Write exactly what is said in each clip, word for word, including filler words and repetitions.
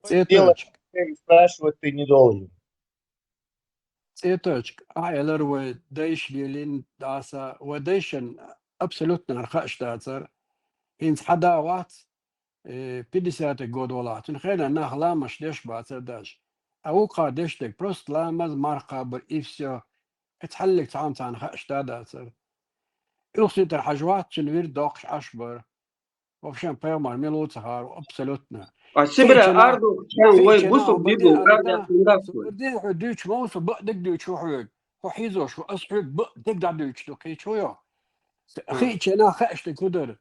Цветочка. Спрашивать ты не должен. Цветочка, а элар вай дайша лелин даса, вай дайшан абсолютно архаш дацар. Инц хада вац, э, пятидесятый год вала. Цун хена нах ламаш деш бацар даш. А ука деш дег просто ламаз марха бир и всё. Эц халлик цам цан хаш дацар. Илхситар хажват цун вир докш ашбар. Вообще, пайгамбар милуца хару, абсолютно. А Сибре Хичина, ардук чан вай Хичина, бусу бибу, арда арда, хунда ху. Сибре ху дюч мауса, ба дик дюч ху ху. Ху хизош, ху ас ху ба дик да дюч ду, хи чу йо. Хичина хашты кудар.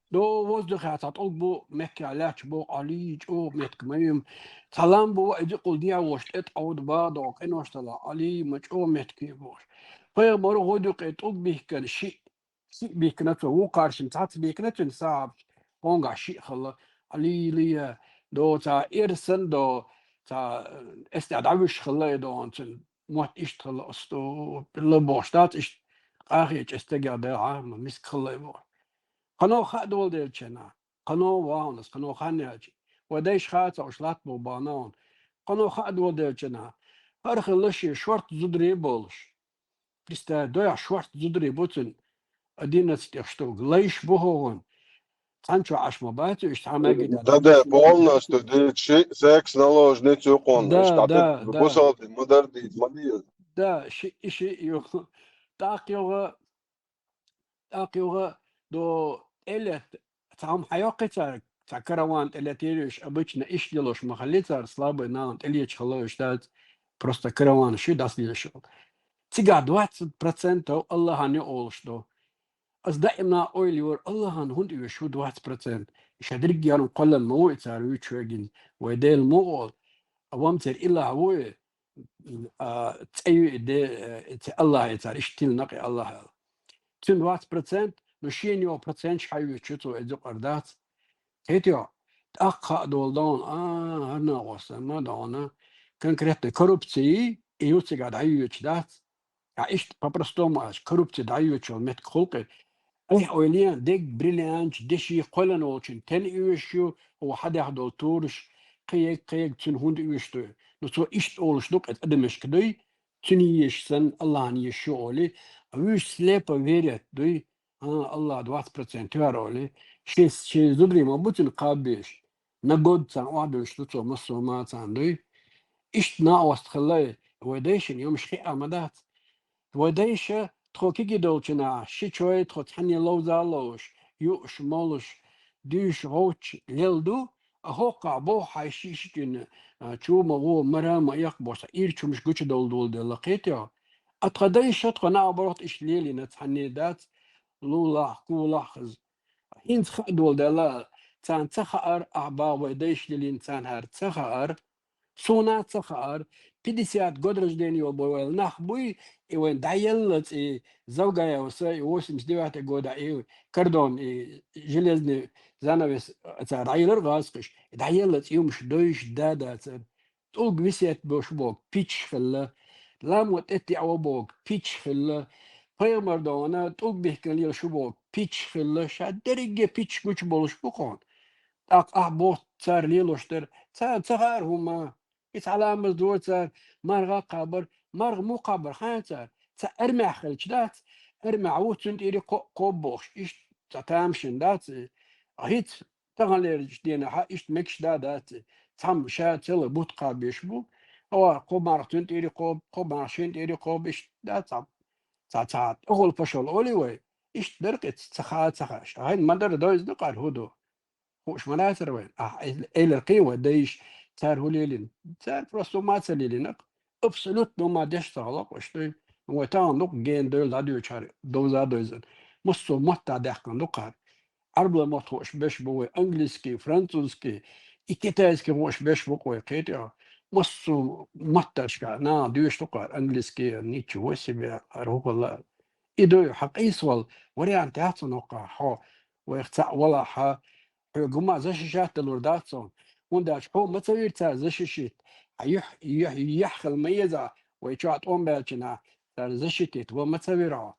До воздуха та толк бу, мекки аляч бу, али чу метк маим. Салам бу, иди кул дия вош, эт ауд ба, до кенош тала, али ма чу метки вош. Пайгамбар гойдук эт толк бихкен, ши Ши бикнацу, ву каршин цац бикнацун саб, онга ши хала, алилия, до ца ирсан, до ца, э, эсте давиш хала, до онцун, мот ишт хала, осто, пилла боштат ишт, ахи честега да, а, миск хала бо. Кано ха дол делчена, кано ваунас, кано ханячи. Вадайш ха ца ушлат бо банаун. Кано ха дол делчена. Хар хала ши шорт зудри болш. Представь, доя шварц зудри буцин одиннадцать штук. Лайш бухогон. Цанчо ашма бацу, иш самая гида. Да, да, полностью, да, ши-, секс наложницу кон. Да, да, да. Бусалды, мадарды, мадио. Да, ши, ши, ю. Так йога, так йога, до элет, цам хайокы ца, ца караван элет ириш, обычно иш делош махали цар, слабый наан, элеч халош, да, просто караван ши дас делош. Цига двадцать процентов Аллаха не олшто. Аз даимна ойлиор Аллахан хунд ивешу двадцать процент. Иша диргиарун коллан мау ицар вичвегин. Вайдел муол. Авам цер Илла вуе. А, цею иде, э, це Аллах ицар, иштил нак Аллах. Цун двадцать процент, но шин йо процент шхайвичу цо эдзу ардац. Тетё, так ха долдон, а, арна госа, ма дона. Конкретно коррупции, и юцига дайвич дац. А ишт по-простому аш, коррупция дайвичу мет хулкы. Эх, ойлиан, дег бриллиант, деши, колан олчун, тен ивишу, о хадях дол турш, кыек, кыек, цун хунд ивишту. Ну, цо ишт олуш дук, эт адымеш кдуй, цун иеш сан, Аллахан иешу оли. А виш слепо верят, дуй, а, Аллах двадцать процент тюар оли. Ши, ши зудри ма бутин кабеш. На год цан уадуш дуцо массо ма цан дуй. Ишт на ост хылай, вайдайшин юм шхи амадац. Вайдайша тхо киги долчина, ши чой тхо цхани ловза ловш, юш молш, дюш гоч лелду, а хока бо хай ши ши кин, а, чу ма го мара ма як боса, ир чумш гучи дол дол де лакетя. А тхо дайша тхо наоборот иш лели на цхани дац, лулах, кулах, Хинц ха дол дела, цан ца хаар, а ба вай дайш лилин цан хар ца хаар, суна ца хаар, пятьдесят год рождения бо вай нах буй, и вай даяллац, и Завгаевса, и восемьдесят девятый года, и кордон, и железный занавес, а, ца райлар васкыш, и даяллац, и умш дойш да да ца. Тӏулг висет бу шубок пич хилла. Лам вот эти авабок пич хилла. Пайгамбар дона тӏулг бихкан лил шубок пич хилла. Ша дерге пич гуч болуш букон. Так а бот цар лилош дер. Цар цагар хума. Ис аламыз дур цар. Марга кабар. Марг му кабар хан цар. Ца эрмя хилч дац. Эрмя вуцун тири ко-, кобош. Иш ца тамшин дац. Ахиц Таган лериш дена ха ишт мекш да дац. Цам ша цела бут кабеш бу. Ава кобар тун тири коб, кобар шин тири коб ишт да цам. Ца ца огол пошел оли вай. Ишт деркет ца ха ца хаш. Ай мадар дойз ду кар худу. Хуш манасер вай. А, эйлер кин вай дайш цар хулилин. Цар просто маца лилинак. Абсолютно ма деш сагала коштой. Вай таан дук ген дой ладу чар доза дойзен. Мусу матта дехкан дукар. Арбла мот хош беш бу вай английский, французский, и китайский хош беш бу кой кет я. Мусу матташка на дюш дукар английский, ничего себе, арухала. И дой хакъис вал вариант яцу нока хо. Вай хца вала ха. Хьо гума защищать лур дацу. Унда хьо мацавир ца защищит. А юх, юх, яхал маеза. Вай чо атон белчина. Ца защитит. Ва мацавира.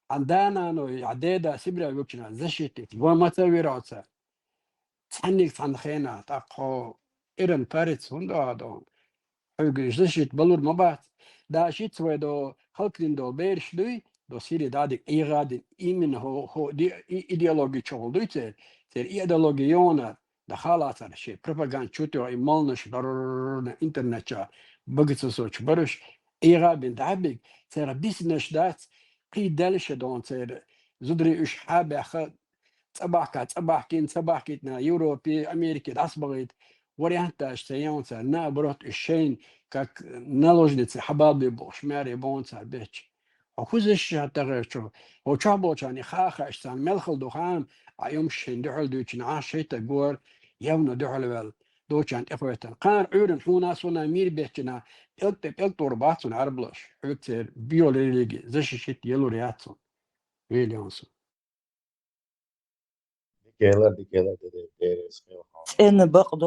Андана но, а деда Сибиря вучина защитит. Ва мацавира ца. Цанник цан хена, так хо. Иран парец хӀунда а дон. Хьоьга защита балур ма бац. Дашиц вай до халкрин до берш дуй, до Сири дадик Ӏийгадин именно хо, хо ди, и, идеология чогул дуй цер, цер идеология йона, да халацар ши пропаганда чутё и молнаш дорна интернетча багацасоч баруш Ӏийгабин дабик, цер биснаш дац, кхи дальше дон цер, зудри уш хабяха, цӀабахка, цӀабахкин, цӀабахкитна Европе, Америке дасбагит, вариант даш цер йонца, наоборот, уш шейн, как наложницы, хабалби бохш, мяре бонца беч. Хо хузыш шатагачо, хо чабочани хахаш сан мелхал духан, а юм шин духал дучин а шейта гор, явно духал вел, дочан тефойтан. Кар Ӏурин хуна суна мир бечина, элте пелтор бацун арблаш, хьуцер, биол религи, защищит елур яцун. Вильямсон. Дикелер, дикелер, деде, дерес, хел, хел. ЦӀена бакъ